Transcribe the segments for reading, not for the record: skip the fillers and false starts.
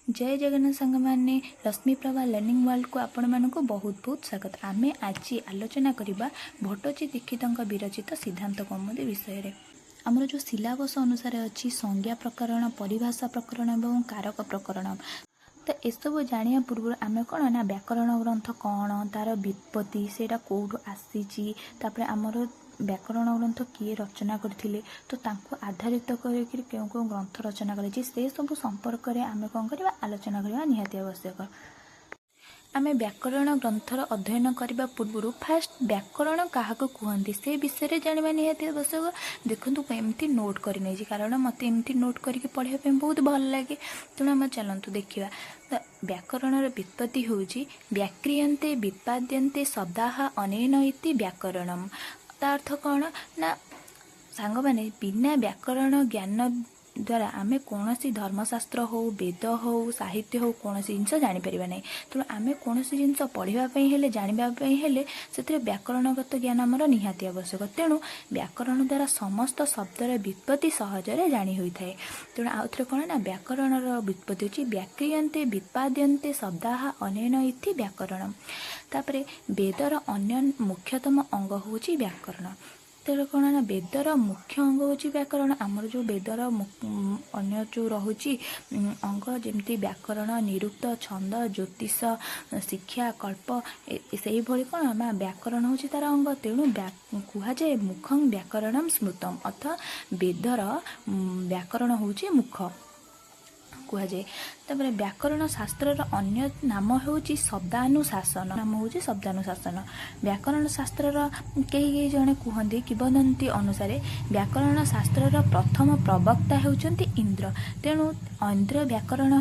ଜୟ ଜଗନ୍ନାଥ ସାଙ୍ଗମାନେ, ରଶ୍ମିପ୍ରଭା ଲର୍ଣ୍ଣିଂ ୱାର୍ଲଡ଼କୁ ଆପଣମାନଙ୍କୁ ବହୁତ ବହୁତ ସ୍ୱାଗତ। ଆମେ ଆଜି ଆଲୋଚନା କରିବା ଭଟ୍ଟୋଜୀ ଦୀକ୍ଷିତଙ୍କ ବିରଚିତ ସିଦ୍ଧାନ୍ତ କୌମୁଦୀ ବିଷୟରେ। ଆମର ଯେଉଁ ସିଲାବସ୍ ଅନୁସାରେ ଅଛି ସଂଜ୍ଞା ପ୍ରକରଣ, ପରିଭାଷା ପ୍ରକରଣ ଏବଂ କାରକ ପ୍ରକରଣ। ତ ଏସବୁ ଜାଣିବା ପୂର୍ବରୁ ଆମେ କ'ଣ ନା ବ୍ୟାକରଣ ଗ୍ରନ୍ଥ କ'ଣ, ତା'ର ବ୍ୟୁତ୍ପତ୍ତି, ସେଇଟା କେଉଁଠୁ ଆସିଛି, ତାପରେ ଆମର ବ୍ୟାକରଣ ଗ୍ରନ୍ଥ କିଏ ରଚନା କରିଥିଲେ, ତ ତାଙ୍କୁ ଆଧାରିତ କରିକିରି କେଉଁ କେଉଁ ଗ୍ରନ୍ଥ ରଚନା କରାଯାଇଛି, ସେସବୁ ସମ୍ପର୍କରେ ଆମେ କ'ଣ କରିବା, ଆଲୋଚନା କରିବା ନିହାତି ଆବଶ୍ୟକ। ଆମେ ବ୍ୟାକରଣ ଗ୍ରନ୍ଥର ଅଧ୍ୟୟନ କରିବା ପୂର୍ବରୁ ଫାଷ୍ଟ ବ୍ୟାକରଣ କାହାକୁ କୁହନ୍ତି ସେ ବିଷୟରେ ଜାଣିବା ନିହାତି ଆବଶ୍ୟକ। ଦେଖନ୍ତୁ, ମୁଁ ଏମିତି ନୋଟ୍ କରିନେଇଛି, କାରଣ ମୋତେ ଏମିତି ନୋଟ୍ କରିକି ପଢ଼ିବା ପାଇଁ ବହୁତ ଭଲ ଲାଗେ। ତେଣୁ ଆମେ ଚାଲନ୍ତୁ ଦେଖିବା। ତ ବ୍ୟାକରଣର ବ୍ୟୁତ୍ପତ୍ତି ହେଉଛି ବ୍ୟାକ୍ରିୟନ୍ତେ ବିତ୍ପାଦ୍ୟନ୍ତେ ଶବ୍ଦାଃ ଅନେନ ଇତି ବ୍ୟାକରଣମ୍। ତା ଅର୍ଥ କ'ଣ ନା ସାଙ୍ଗମାନେ, ବିନା ବ୍ୟାକରଣ ଜ୍ଞାନ ଦ୍ୱାରା ଆମେ କୌଣସି ଧର୍ମଶାସ୍ତ୍ର ହେଉ, ବେଦ ହେଉ, ସାହିତ୍ୟ ହେଉ, କୌଣସି ଜିନିଷ ଜାଣିପାରିବା ନାହିଁ। ତେଣୁ ଆମେ କୌଣସି ଜିନିଷ ପଢ଼ିବା ପାଇଁ ହେଲେ, ଜାଣିବା ପାଇଁ ହେଲେ ସେଥିରେ ବ୍ୟାକରଣଗତ ଜ୍ଞାନ ଆମର ନିହାତି ଆବଶ୍ୟକ। ତେଣୁ ବ୍ୟାକରଣ ଦ୍ୱାରା ସମସ୍ତ ଶବ୍ଦର ବ୍ୟୁତ୍ପତ୍ତି ସହଜରେ ଜାଣି ହୋଇଥାଏ। ତେଣୁ ଆଉ ଥରେ କ'ଣ ନା ବ୍ୟାକରଣର ବ୍ୟୁତ୍ପତ୍ତି ହେଉଛି ବ୍ୟାକ୍ରିୟନ୍ତେ ବିତ୍ପାଦ୍ୟନ୍ତେ ଶବ୍ଦାଃ ଅନେନ ଇତି ବ୍ୟାକରଣ। ତାପରେ ବେଦର ଅନ୍ୟ ମୁଖ୍ୟତମ ଅଙ୍ଗ ହେଉଛି ବ୍ୟାକରଣ। ତେଣୁ କ'ଣ ନା ବେଦର ମୁଖ୍ୟ ଅଙ୍ଗ ହେଉଛି ବ୍ୟାକରଣ। ଆମର ଯେଉଁ ବେଦର ଅନ୍ୟ ଯେଉଁ ରହୁଛି ଅଙ୍ଗ, ଯେମିତି ବ୍ୟାକରଣ, ନିରୁକ୍ତ, ଛନ୍ଦ, ଜ୍ୟୋତିଷ, ଶିକ୍ଷା, କଳ୍ପ, ସେଇଭଳି କ'ଣ ନା ବ୍ୟାକରଣ ହେଉଛି ତା'ର ଅଙ୍ଗ। ତେଣୁ କୁହାଯାଏ ମୁଖଂ ବ୍ୟାକରଣମ୍ ସ୍ମୃତମ୍, ଅର୍ଥ ବେଦର ବ୍ୟାକରଣ ହେଉଛି ମୁଖ କୁହାଯାଏ। ତାପରେ ବ୍ୟାକରଣ ଶାସ୍ତ୍ରର ଅନ୍ୟ ନାମ ହେଉଛି ଶବ୍ଦାନୁଶାସନ, ନାମ ହେଉଛି ଶବ୍ଦାନୁଶାସନ। ବ୍ୟାକରଣ ଶାସ୍ତ୍ରର କେହି କେହି ଜଣେ କୁହନ୍ତି, କିମ୍ବଦନ୍ତୀ ଅନୁସାରେ ବ୍ୟାକରଣ ଶାସ୍ତ୍ରର ପ୍ରଥମ ପ୍ରବକ୍ତା ହେଉଛନ୍ତି ଇନ୍ଦ୍ର। ତେଣୁ ଇନ୍ଦ୍ର ବ୍ୟାକରଣ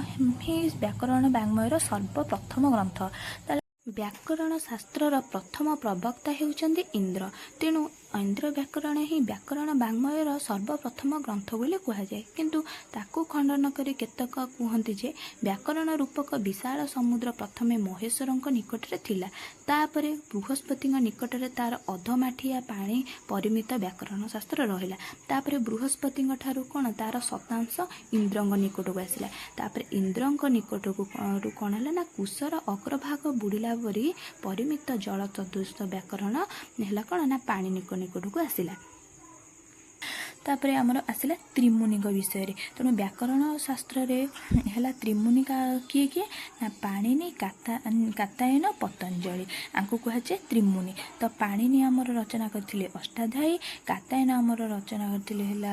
ହିଁ ବ୍ୟାକରଣ ବାଙ୍ମୟର ସର୍ବପ୍ରଥମ ଗ୍ରନ୍ଥ। ତାହେଲେ ବ୍ୟାକରଣ ଶାସ୍ତ୍ରର ପ୍ରଥମ ପ୍ରବକ୍ତା ହେଉଛନ୍ତି ଇନ୍ଦ୍ର। ତେଣୁ ଇନ୍ଦ୍ର ବ୍ୟାକରଣ ହିଁ ବ୍ୟାକରଣ ବାଙ୍ମୟର ସର୍ବପ୍ରଥମ ଗ୍ରନ୍ଥ ବୋଲି କୁହାଯାଏ। କିନ୍ତୁ ତାକୁ ଖଣ୍ଡନ କରି କେତେକ କୁହନ୍ତି ଯେ ବ୍ୟାକରଣ ରୂପକ ବିଶାଳ ସମୁଦ୍ର ପ୍ରଥମେ ମହେଶ୍ୱରଙ୍କ ନିକଟରେ ଥିଲା, ତାପରେ ବୃହସ୍ପତିଙ୍କ ନିକଟରେ ତାର ଅଧମାଠିଆ ପାଣି ପରିମିତ ବ୍ୟାକରଣ ଶାସ୍ତ୍ର ରହିଲା। ତାପରେ ବୃହସ୍ପତିଙ୍କ ଠାରୁ କ'ଣ ତାର ଶତାଂଶ ଇନ୍ଦ୍ରଙ୍କ ନିକଟକୁ ଆସିଲା। ତାପରେ ଇନ୍ଦ୍ରଙ୍କ ନିକଟକୁ କ'ଣ ହେଲା ନା କୁଶର ଅଗ୍ରଭାଗ ବୁଡ଼ିଲା ପରି ପରିମିତ ଜଳ ସଦୃଶ ବ୍ୟାକରଣ ହେଲା କ'ଣ ନା ପାଣିନିଙ୍କ ନିକଟକୁ ଆସିଲା। ତାପରେ ଆମର ଆସିଲା ତ୍ରିମୁନିଙ୍କ ବିଷୟରେ। ତେଣୁ ବ୍ୟାକରଣ ଶାସ୍ତ୍ରରେ ହେଲା ତ୍ରିମୁନି କିଏ କିଏ ନା ପାଣିନି, କାତାୟନ, ପତଞ୍ଜଳି, ଆଙ୍କୁ କୁହାଯାଏ ତ୍ରିମୁନି। ତ ପାଣିନି ଆମର ରଚନା କରିଥିଲେ ଅଷ୍ଟାଧ୍ୟାୟୀ, କାତାୟନ ଆମର ରଚନା କରିଥିଲେ ହେଲା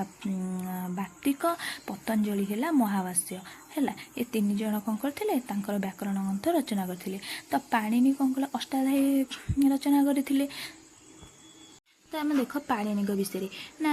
ବାର୍ତ୍ତିକ, ପତଞ୍ଜଳି ହେଲା ମହାଭାଷ୍ୟ। ହେଲା, ଏ ତିନି ଜଣ କ'ଣ କରିଥିଲେ, ତାଙ୍କର ବ୍ୟାକରଣ ଗ୍ରନ୍ଥ ରଚନା କରିଥିଲେ। ତ ପାଣିନି କ'ଣ କଲେ, ଅଷ୍ଟାଧ୍ୟାୟୀ ରଚନା କରିଥିଲେ। ତ ଆମେ ଦେଖ ପାଣିନିଙ୍କ ବିଷୟରେ ନା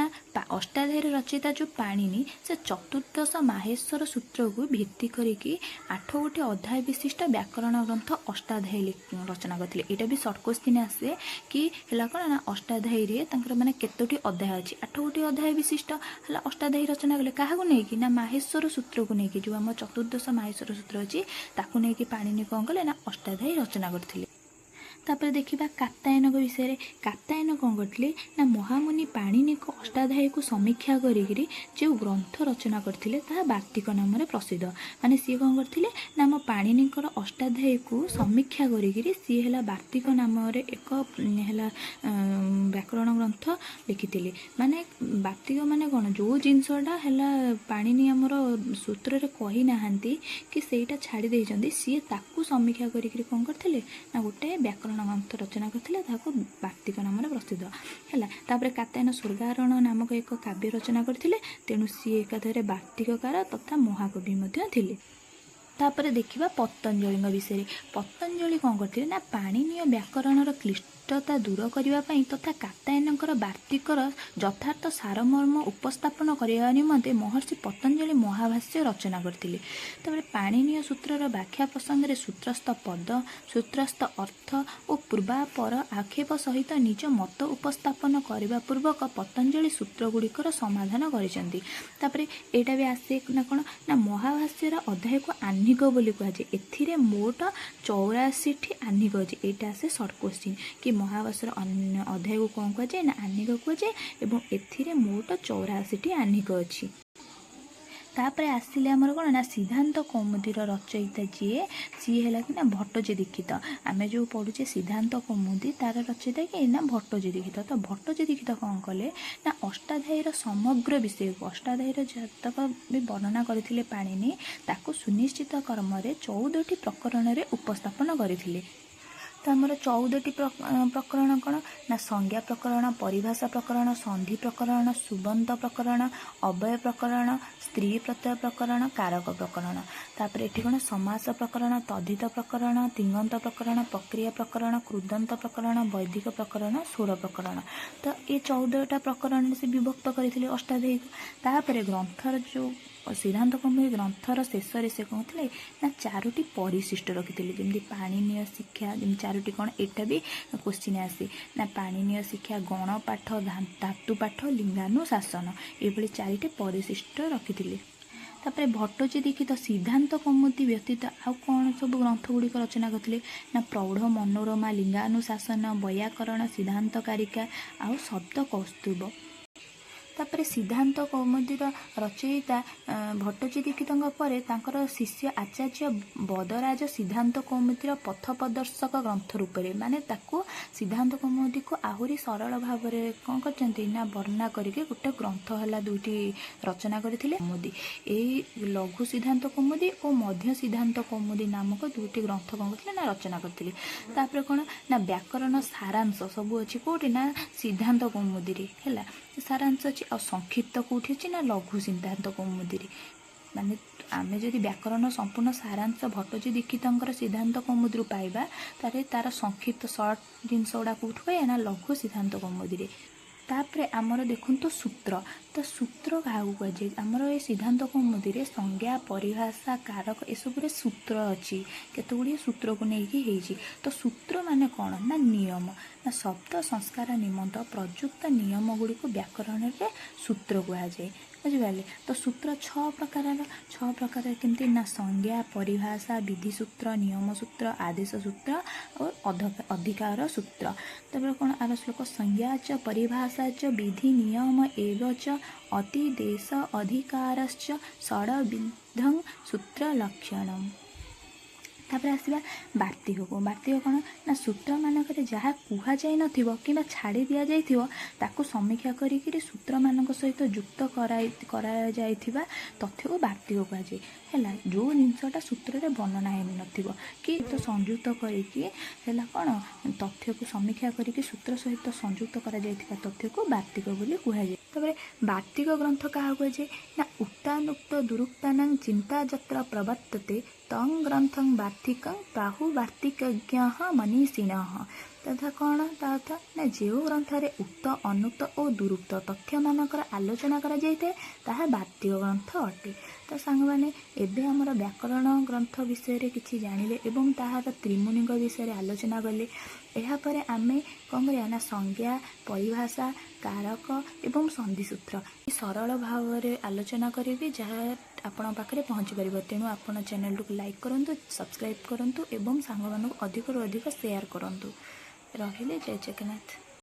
ଅଷ୍ଟାଧ୍ୟାୟୀର ରଚୟିତା ଯେଉଁ ପାଣିନି, ସେ ଚତୁର୍ଦ୍ଦଶ ମାହେଶ୍ୱର ସୂତ୍ରକୁ ଭିତ୍ତି କରିକି 8 ଗୋଟି ଅଧ୍ୟାୟ ବିଶିଷ୍ଟ ବ୍ୟାକରଣ ଗ୍ରନ୍ଥ ଅଷ୍ଟାଧ୍ୟାୟୀ ରଚନା କରିଥିଲେ। ଏଇଟା ବି ସର୍ଟ କୋଶ୍ଚିନ୍ ଆସେ କି ହେଲା କ'ଣ ନା ଅଷ୍ଟାଧ୍ୟାୟୀରେ ତାଙ୍କର ମାନେ କେତୋଟି ଅଧ୍ୟାୟ ଅଛି? 8 ଗୋଟି ଅଧ୍ୟାୟ ବିଶିଷ୍ଟ ହେଲା ଅଷ୍ଟାଧ୍ୟାୟୀ ରଚନା କଲେ। କାହାକୁ ନେଇକି ନା ମାହେଶ୍ୱର ସୂତ୍ରକୁ ନେଇକି, ଯେଉଁ ଆମ ଚତୁର୍ଦ୍ଦଶ ମାହେଶ୍ୱର ସୂତ୍ର ଅଛି ତାକୁ ନେଇକି ପାଣିନି କ'ଣ କଲେ ନା ଅଷ୍ଟାଧ୍ୟାୟୀ ରଚନା କରିଥିଲେ। ତାପରେ ଦେଖିବା କାତାୟନଙ୍କ ବିଷୟରେ। କାତାୟନ କ'ଣ କରିଥିଲେ ନା ମହାମୁନି ପାଣିନିଙ୍କ ଅଷ୍ଟାଧ୍ୟାୟୀକୁ ସମୀକ୍ଷା କରିକିରି ଯେଉଁ ଗ୍ରନ୍ଥ ରଚନା କରିଥିଲେ ତାହା ବାର୍ତ୍ତିକ ନାମରେ ପ୍ରସିଦ୍ଧ। ମାନେ ସିଏ କ'ଣ କରିଥିଲେ ନା ଆମ ପାଣିନିଙ୍କର ଅଷ୍ଟାଧ୍ୟାୟୀକୁ ସମୀକ୍ଷା କରିକିରି ସିଏ ହେଲା ବାର୍ତ୍ତିକ ନାମରେ ଏକ ହେଲା ବ୍ୟାକରଣ ଗ୍ରନ୍ଥ ଲେଖିଥିଲେ। ମାନେ ବାର୍ତ୍ତିକ ମାନେ କ'ଣ, ଯେଉଁ ଜିନିଷଟା ହେଲା ପାଣିନି ଆମର ସୂତ୍ରରେ କହିନାହାନ୍ତି କି ସେଇଟା ଛାଡ଼ି ଦେଇଛନ୍ତି, ସିଏ ତାକୁ ସମୀକ୍ଷା କରିକିରି କ'ଣ କରିଥିଲେ ନା ଗୋଟେ ବ୍ୟାକରଣ ଗ୍ରନ୍ଥ ରଚନା କରିଥିଲେ, ତାହାକୁ ବାର୍ତ୍ତିକ ନାମରେ ପ୍ରସିଦ୍ଧ ହେଲା। ତାପରେ କାତାୟନ ସ୍ୱର୍ଗାରୋହଣ ନାମକ ଏକ କାବ୍ୟ ରଚନା କରିଥିଲେ। ତେଣୁ ସିଏ ଏକାଧାରେ ବାର୍ତ୍ତିକକାର ତଥା ମହାକବି ମଧ୍ୟ ଥିଲେ। ତାପରେ ଦେଖିବା ପତଞ୍ଜଳିଙ୍କ ବିଷୟରେ। ପତଞ୍ଜଳି କ'ଣ କରିଥିଲେ ନା ପାଣିନୀୟ ବ୍ୟାକରଣର କ୍ଲିଷ୍ଟତା ଦୂର କରିବା ପାଇଁ ତଥା କାତାୟନଙ୍କର ବାର୍ତ୍ତିକର ଯଥାର୍ଥ ସାରମର୍ମ ଉପସ୍ଥାପନ କରିବା ନିମନ୍ତେ ମହର୍ଷି ପତଞ୍ଜଳି ମହାଭାଷ୍ୟ ରଚନା କରିଥିଲେ। ତାପରେ ପାଣିନୀୟ ସୂତ୍ରର ବ୍ୟାଖ୍ୟା ପ୍ରସଙ୍ଗରେ ସୂତ୍ରସ୍ଥ ପଦ, ସୂତ୍ରସ୍ଥ ଅର୍ଥ ଓ ପୂର୍ବାପର ଆକ୍ଷେପ ସହିତ ନିଜ ମତ ଉପସ୍ଥାପନ କରିବା ପୂର୍ବକ ପତଞ୍ଜଳି ସୂତ୍ରଗୁଡ଼ିକର ସମାଧାନ କରିଛନ୍ତି। ତାପରେ ଏଇଟା ବି ଆସେ ନା କ'ଣ ନା ମହାଭାଷ୍ୟର ଅଧ୍ୟାୟକୁ ଆହ୍ନିକ ବୋଲି କୁହାଯାଏ। ଏଥିରେ ମୋଟ 84ଟି ଆହ୍ନିକ ଅଛି। ଏଇଟା ଆସେ ସର୍ଟ କୋଶ୍ଚିନ୍ କି ମହାଭାଷ୍ୟର ଅନ୍ୟ ଅଧ୍ୟାୟକୁ କ'ଣ କୁହାଯାଏ ନା ଆହ୍ନିକ କୁହାଯାଏ ଏବଂ ଏଥିରେ ମୋଟ 84ଟି ଆହ୍ନିକ ଅଛି। ତାପରେ ଆସିଲେ ଆମର କ'ଣ ନା ସିଦ୍ଧାନ୍ତ କୌମୁଦୀର ରଚୟିତା ଯିଏ, ସିଏ ହେଲା କି ନା ଭଟ୍ଟୋଜି ଦୀକ୍ଷିତ। ଆମେ ଯେଉଁ ପଢ଼ୁଛେ ସିଦ୍ଧାନ୍ତ କୌମୁଦୀ, ତାର ରଚୟିତା କିଏ ନା ଭଟ୍ଟୋଜି ଦୀକ୍ଷିତ। ତ ଭଟ୍ଟୋଜି ଦୀକ୍ଷିତ କ'ଣ କଲେ ନା ଅଷ୍ଟାଧ୍ୟାୟୀର ସମଗ୍ର ବିଷୟକୁ, ଅଷ୍ଟାଧ୍ୟାୟୀର ଯେତକ ବି ବର୍ଣ୍ଣନା କରିଥିଲେ ପାଣିନି, ତାକୁ ସୁନିଶ୍ଚିତ କର୍ମରେ 14ଟି ପ୍ରକରଣରେ ଉପସ୍ଥାପନ କରିଥିଲେ। ତ ଆମର 14ଟି ପ୍ରକରଣ କ'ଣ ନା ସଂଜ୍ଞା ପ୍ରକରଣ, ପରିଭାଷା ପ୍ରକରଣ, ସନ୍ଧି ପ୍ରକରଣ, ସୁବନ୍ତ ପ୍ରକରଣ, ଅବ୍ୟୟ ପ୍ରକରଣ, ସ୍ତ୍ରୀ ପ୍ରତ୍ୟୟ ପ୍ରକରଣ, କାରକ ପ୍ରକରଣ। ତାପରେ ଏଠି କ'ଣ ସମାସ ପ୍ରକରଣ, ତଦ୍ଧିତ ପ୍ରକରଣ, ତିଙ୍ଗନ୍ତ ପ୍ରକରଣ, ପ୍ରକ୍ରିୟା ପ୍ରକରଣ, କୃଦନ୍ତ ପ୍ରକରଣ, ବୈଦିକ ପ୍ରକରଣ, ସ୍ୱର ପ୍ରକରଣ। ତ ଏ 14ଟା ପ୍ରକରଣରେ ସେ ବିଭକ୍ତ କରିଥିଲେ ଅଷ୍ଟାଧ୍ୟାୟୀକୁ। ତାପରେ ଗ୍ରନ୍ଥର ଯେଉଁ ସିଦ୍ଧାନ୍ତ କୌମୁଦୀ ଗ୍ରନ୍ଥର ଶେଷରେ ସେ କ'ଣ ଥିଲେ ନା 4ଟି ପରିଶିଷ୍ଟ ରଖିଥିଲେ, ଯେମିତି ପାଣିନୀୟ ଶିକ୍ଷା, ଯେମିତି 4ଟି କ'ଣ, ଏଇଟା ବି କୋଶ୍ଚିନ୍ ଆସେ ନା ପାଣିନୀୟ ଶିକ୍ଷା, ଗଣପାଠ, ଧାତୁପାଠ, ଲିଙ୍ଗାନୁଶାସନ, ଏଭଳି 4ଟି ପରିଶିଷ୍ଟ ରଖିଥିଲେ। ତାପରେ ଭଟ୍ଟୋଜି ଦୀକ୍ଷିତ ସିଦ୍ଧାନ୍ତ କୌମୁଦୀ ବ୍ୟତୀତ ଆଉ କ'ଣ ସବୁ ଗ୍ରନ୍ଥ ଗୁଡ଼ିକ ରଚନା କରିଥିଲେ ନା ପ୍ରୌଢ଼ ମନୋରମା, ଲିଙ୍ଗାନୁଶାସନ, ବୈୟାକରଣ, ସିଦ୍ଧାନ୍ତ କାରିକା ଆଉ ଶବ୍ଦ କୌସ୍ତୁଭ। ତାପରେ ସିଦ୍ଧାନ୍ତ କୌମୁଦୀର ରଚୟିତା ଭଟ୍ଟୋଜି ଦୀକ୍ଷିତଙ୍କ ପରେ ତାଙ୍କର ଶିଷ୍ୟ ଆଚାର୍ଯ୍ୟ ବଦରାଜ ସିଦ୍ଧାନ୍ତ କୌମୁଦୀର ପଥ ପ୍ରଦର୍ଶକ ଗ୍ରନ୍ଥ ରୂପରେ, ମାନେ ତାକୁ ସିଦ୍ଧାନ୍ତ କୌମୁଦୀକୁ ଆହୁରି ସରଳ ଭାବରେ କ'ଣ କରିଛନ୍ତି ନା ବର୍ଣ୍ଣନା କରିକି ଗୋଟେ ଗ୍ରନ୍ଥ ହେଲା 2ଟି ରଚନା କରିଥିଲେ କୌମୁଦୀ। ଏଇ ଲଘୁ ସିଦ୍ଧାନ୍ତ କୌମୁଦୀ ଓ ମଧ୍ୟ ସିଦ୍ଧାନ୍ତ କୌମୁଦୀ ନାମକ 2ଟି ଗ୍ରନ୍ଥ କ'ଣ କରିଥିଲେ ନା ରଚନା କରିଥିଲେ। ତାପରେ କ'ଣ ନା ବ୍ୟାକରଣ ସାରାଂଶ ସବୁ ଅଛି କେଉଁଠି ନା ସିଦ୍ଧାନ୍ତ କୌମୁଦୀରେ ହେଲା ସାରାଂଶ ଅଛି। ଆଉ ସଂକ୍ଷିପ୍ତ କେଉଁଠି ଅଛି ନା ଲଘୁ ସିଦ୍ଧାନ୍ତ କୌମୁଦୀରେ। ମାନେ ଆମେ ଯଦି ବ୍ୟାକରଣ ସମ୍ପୂର୍ଣ୍ଣ ସାରାଂଶ ଭଟ୍ଟୋଜି ଦୀକ୍ଷିତଙ୍କର ସିଦ୍ଧାନ୍ତ କୌମୁଦୀରୁ ପାଇବା, ତାହେଲେ ତାର ସଂକ୍ଷିପ୍ତ ସର୍ଟ ଜିନିଷ ଗୁଡ଼ା କେଉଁଠୁ ପାଇବା ନା ଲଘୁ ସିଦ୍ଧାନ୍ତ କୌମୁଦୀରେ। ତାପରେ ଆମର ଦେଖନ୍ତୁ ସୂତ୍ର। ତ ସୂତ୍ର କାହାକୁ କୁହାଯାଏ? ଆମର ଏ ସିଦ୍ଧାନ୍ତ କୌମୁଦୀରେ ସଂଜ୍ଞା, ପରିଭାଷା, କାରକ ଏସବୁରେ ସୂତ୍ର ଅଛି, କେତେ ଗୁଡ଼ିଏ ସୂତ୍ରକୁ ନେଇକି ହେଇଛି। ତ ସୂତ୍ର ମାନେ କ'ଣ ନା ନିୟମ, ନା ଶବ୍ଦ ସଂସ୍କାର ନିମନ୍ତ ପ୍ରଯୁକ୍ତ ନିୟମ ଗୁଡ଼ିକୁ ବ୍ୟାକରଣରେ ସୂତ୍ର କୁହାଯାଏ। ବୁଝିପାରିଲେ? ତ ସୂତ୍ର 6 ପ୍ରକାରର, 6 ପ୍ରକାର କେମିତି ନା ସଂଜ୍ଞା, ପରିଭାଷା, ବିଧିସୂତ୍ର, ନିୟମ ସୂତ୍ର, ଆଦେଶ ସୂତ୍ର ଓ ଅଧିକାର ସୂତ୍ର। ତାପରେ କ'ଣ ଆର ଶ୍ଲୋକ ସଂଜ୍ଞା ଚ ପରିଭାଷା ଚ ବିଧି ନିୟମ ଏବ ଚ ଅତିଦେଶ ଅଧିକାରଶ୍ଚ ଷଡ଼ବିଧଂ ସୂତ୍ର ଲକ୍ଷଣମ୍। ତାପରେ ଆସିବା ବାର୍ତ୍ତିକକୁ। ବାର୍ତ୍ତିକ କ'ଣ ନା ସୂତ୍ରମାନଙ୍କରେ ଯାହା କୁହାଯାଇନଥିବ କିମ୍ବା ଛାଡ଼ି ଦିଆଯାଇଥିବ ତାକୁ ସମୀକ୍ଷା କରିକିରି ସୂତ୍ରମାନଙ୍କ ସହିତ ଯୁକ୍ତ କରାଯାଇଥିବା ତଥ୍ୟକୁ ବାର୍ତ୍ତିକ କୁହାଯାଏ। ହେଲା, ଯେଉଁ ଜିନିଷଟା ସୂତ୍ରରେ ବର୍ଣ୍ଣନା ହେଇନଥିବ କି ତ ସଂଯୁକ୍ତ କରିକି ହେଲା କ'ଣ ତଥ୍ୟକୁ ସମୀକ୍ଷା କରିକି ସୂତ୍ର ସହିତ ସଂଯୁକ୍ତ କରାଯାଇଥିବା ତଥ୍ୟକୁ ବାର୍ତ୍ତିକ ବୋଲି କୁହାଯାଏ। ତାପରେ ବାର୍ତ୍ତିକ ଗ୍ରନ୍ଥ କାହାକୁ କୁହାଯାଏ ନା ଉକ୍ତାନୁକ୍ତ ଦୁରୁକ୍ତାନାଂ ଚିନ୍ତା ଯତ୍ର ପ୍ରବର୍ତ୍ତତେ ତଂ ଗ୍ରନ୍ଥଂ ବାର୍ତ୍ତିକଂ ପ୍ରାହୁ ବାର୍ତ୍ତିକଜ୍ଞଃ ମନୀଷିଣଃ। ତଥା କ'ଣ ତା ଅର୍ଥ ନା ଯେଉଁ ଗ୍ରନ୍ଥରେ ଉକ୍ତ, ଅନୁକ୍ତ ଓ ଦୁରୁକ୍ତ ତଥ୍ୟମାନଙ୍କର ଆଲୋଚନା କରାଯାଇଥାଏ ତାହା ବାର୍ତ୍ତିକ ଗ୍ରନ୍ଥ ଅଟେ। ତ ସାଙ୍ଗମାନେ, ଏବେ ଆମର ବ୍ୟାକରଣ ଗ୍ରନ୍ଥ ବିଷୟରେ କିଛି ଜାଣିଲେ ଏବଂ ତାହାର ତ୍ରିମୁନିଙ୍କ ବିଷୟରେ ଆଲୋଚନା କଲେ। ଏହାପରେ ଆମେ କ'ଣ କରିବା ନା ସଂଜ୍ଞା, ପରିଭାଷା, କାରକ ଏବଂ ସନ୍ଧିସୂତ୍ର ସରଳ ଭାବରେ ଆଲୋଚନା କରିବି, ଯାହା ଆପଣଙ୍କ ପାଖରେ ପହଞ୍ଚି ପାରିବ। ତେଣୁ ଆପଣ ଚ୍ୟାନେଲଟିକୁ ଲାଇକ୍ କରନ୍ତୁ, ସବସ୍କ୍ରାଇବ୍ କରନ୍ତୁ ଏବଂ ସାଙ୍ଗମାନଙ୍କୁ ଅଧିକରୁ ଅଧିକ ସେୟାର କରନ୍ତୁ। ରହିଲି, ଜୟ ଜଗନ୍ନାଥ।